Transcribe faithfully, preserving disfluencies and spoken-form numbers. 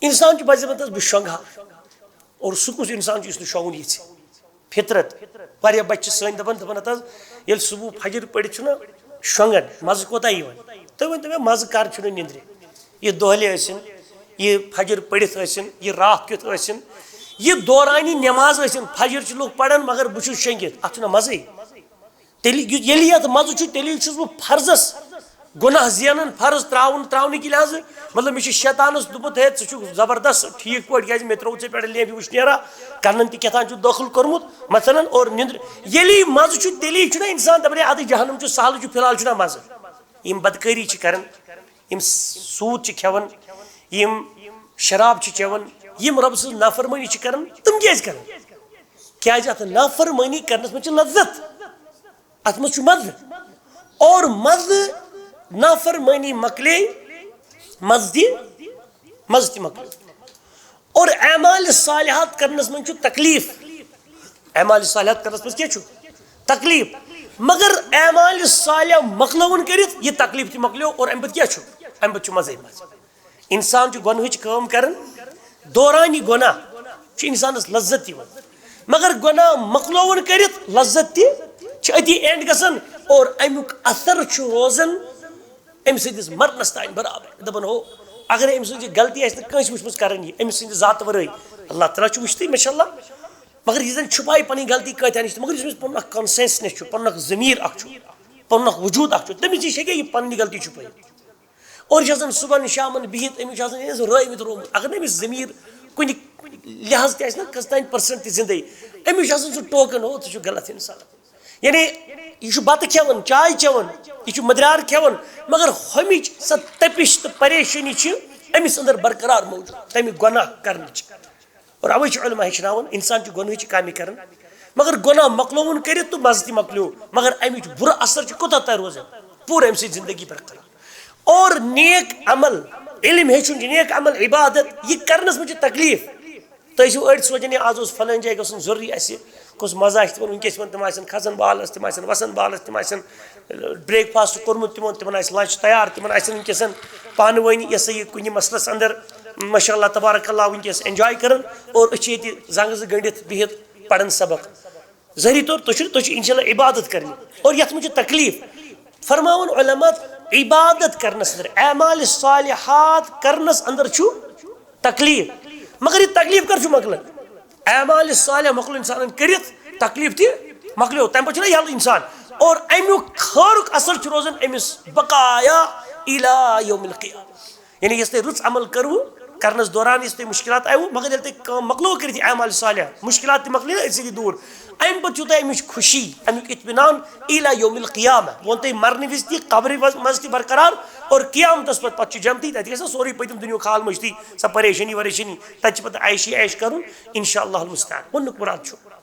انسان چھُ بس دپان، "تس بہٕ شۄنٛگہٕ ہا۔" اور سُہ کُس انسان چھُ یُس نہٕ شۄنٛگُن یژھِ؟ فطرت۔ واریاہ بچہِ چھِ سٲنۍ دپان، دپان، "ہتہٕ حظ، ییٚلہِ صبح فجر پٔرِتھ چھُنہ شۄنٛگان، مزٕ کوتاہ یِوان؟" تُہۍ ؤنۍ تو مےٚ، مزٕ کر چھُنہٕ نیٚندرِ؟ یہِ دۄہلہِ ٲسِن، یہِ فجر پٔرِتھ ٲسِن، یہِ راتھ کیُتھ ٲسِن، یہِ دورانی نٮ۪ماز ٲسِن، فجر چھِ لُکھ پران مگر بہٕ چھُس شۄنٛگِتھ، اتھ چھُنہ مزے۔ تیٚلہِ یُتھ، ییٚلہِ یتھ مزٕ چھُ، تیٚلہِ چھُس بہٕ فرضس گۄناہ زینان، فرض تراوُن، تراونہٕ کہِ لحاظہٕ، مطلب، مےٚ چھُ شیطانس دوٚپمُت، "ہے، ژٕ چھُکھ زبردست ٹھیٖک پٲٹھۍ، کیازِ مےٚ ترٛوو ژےٚ پٮ۪ٹھ لیمبہِ وٕشنیرا، کنن تہِ کیٛاہ تام چھُ دٲخل کوٚرمُت، مثلاً، اور نیٚندٕر۔" ییٚلہِ یہِ مزٕ چھُ، تیٚلی چھُنہ انسان دپان، "ہے، ادٕ جہنم چھُ سہلٕے چھُ، فی الحال چھُنہ مزٕ۔" یِم بدکٲری چھِ کران، یِم سوٗد چھِ کھٮ۪وان، یِم شراب چھِ چٮ۪وان، یِم رۄب سٕنٛز نافرمٲنی چھِ کران، تِم کیازِ کران؟ کیازِ اتھ نافرمٲنی کرنس منٛز چھِ لذت، اتھ منٛز چھُ مزٕ۔ اور مزٕ، نافرمٲنی مۄکلے، مزٕ تہِ، مزٕ تہِ مۄکلیو۔ اور اعمال صالحات کرنس منٛز چھُ تکلیف۔ اعمال صالحات کرنس منٛز کیٛاہ چھُ؟ تکلیف۔ مگر اعمال صالح مۄکلٲوُن کٔرِتھ، یہِ تکلیف تہِ مۄکلیو۔ اور امہِ پتہٕ کیٛاہ چھُ؟ امہِ پتہٕ چھُ مزے مزٕ۔ انسان چھُ گۄنہٕچ کٲم کران، دوران یہِ گۄناہ چھُ انسانس لذت یِوان، مگر گۄناہ مۄکلٲوُن کٔرِتھ لذت تہِ چھِ أتی اینڈ گژھان۔ اور امیُک اثر چھُ روزان أمۍ سٕنٛدِس مرنس تام برابر۔ دپان، ہو، اگرے أمۍ سٕنٛز یہِ غلطی آسہِ نہٕ کٲنٛسہِ وٕچھمٕژ کران یہِ، أمۍ سٕنٛدِ ذاتہٕ ورٲے، اللہ تعالیٰ چھُ وٕچھتٕے، ماشاء اللہ، مگر یہِ زن چھُپایہِ پنٕنۍ غلطی کۭتیاہ نِش تہِ، مگر یُس أمِس پنُن اکھ کانسیسنس چھُ، پنُن اکھ ضمیٖر اکھ چھُ، پنُن اکھ وجوٗد اکھ چھُ، تٔمِس نِش ہیٚکہِ یہِ پنٕنۍ غلطی چھُپٲیِتھ۔ اور چھُ آسان صُبحن شامن بِہِتھ، أمِس چھُ آسان أمِس رٲوِتھ روومُت۔ اگر نہٕ أمِس ضمیٖر کُنہِ لحاظ تہِ آسہِ نہ کٔژتام پٔرسنٹ تہِ زِندَے، أمِس چھُ آسان سُہ ٹوکن، ہو، ژٕ چھُکھ غلط اِنسان۔ یعنی یہِ چھُ بَتہٕ کھٮ۪وان، چاے چٮ۪وان، یہِ چھُ مٔدریر کھٮ۪وان، مگر ہُمِچ سۄ تٔپِش تہٕ پریشٲنی چھِ أمِس اندر برقرار موجود، تَمہِ گۄناہ کرنٕچ۔ اور اوے چھُ علماء ہیٚچھناوان، انسان چھُ گۄنہٕچ کامہِ کران، مگر گۄناہ مۄکلووُن کٔرِتھ تہٕ مزٕ تہِ مۄکلیو، مگر امیُک بُرٕ اثر چھُ کوٚتاہ تام روزان؟ پوٗرٕ أمۍ سٕنٛز زندگی برقرار۔ اور نیک عمل، علم ہیٚچھُن چھُ نیک عمل، عبادت، یہِ کرنس منٛز چھُ تکلیف۔ تُہۍ ٲسِو أڑۍ سونٛچان، "ہے، آز اوس فلٲنۍ جایہِ گژھُن ضروٗری، اَسہِ کُس مزٕ آسہِ تِمن وٕنکیٚس یِوان، تِم آسن کھسان بالس، تِم آسن وسان بالس، تِم آسن بریک فاسٹ کوٚرمُت تِمن، تِمن آسہِ لنچ تیار، تِمن آسن وٕنکیٚس پانہٕ ؤنۍ یہِ سا یہِ کُنہِ مسلس اندر، ماشاء اللہ تبارک اللہ، وٕنکیٚس انجوائے کران، اور أسۍ چھِ ییٚتہِ زنٛگہٕ زٕ گٔنڈِتھ بِہِتھ پران سبق۔ ظٲہری طور تُہۍ چھِو، تُہۍ چھِو انشاء اللہ عبادت کرنہِ، اور یتھ منٛز چھِ تکلیف۔ فرماوان علماء، عبادت کرنس اندر، اعمال صالحات کرنس اندر چھُ تکلیف، مگر یہِ تکلیف کر چھُ مۄکلان؟ اعمال صالح مۄکلو انسانن کٔرِتھ، تکلیف تہِ مۄکلیو، تمہِ پتہٕ چھُنہ یلہٕ انسان، اور امیُک خٲرُک اثر چھُ روزان أمِس بقایا الی یوم القیامہ۔ یعنی یۄس تۄہہِ رٕژ عمل کٔروٕ، کرنس دوران یۄس تۄہہِ مشکلات آیوٕ، مگر ییٚلہِ تۄہہِ کٲم مۄکلٲو کٔرِتھ یہِ اعمال صالح، مشکلات تہِ مۄکلے نہ أتھۍ سۭتی دوٗر، امہِ پتہٕ چھُو تۄہہِ امِچ خوشی، امیُک اطمینان الی یوم القیامہ۔ بہٕ وَنہٕ تۄہہِ مرنہٕ وِزِ تہِ، قبرِ منٛز تہِ برقرار، اور قیامتس پتہٕ، پتہٕ چھُ جنتی، تتہِ گژھِ نہ سورُے پٔتِم دُنیاہُک حال مٔشتٕے، سۄ پریشٲنی وریشٲنی، تتہِ چھِ پتہٕ عیشی عیش کرُن، انشاء اللہ المستعان۔ ووٚنُکھ مراد چھُ۔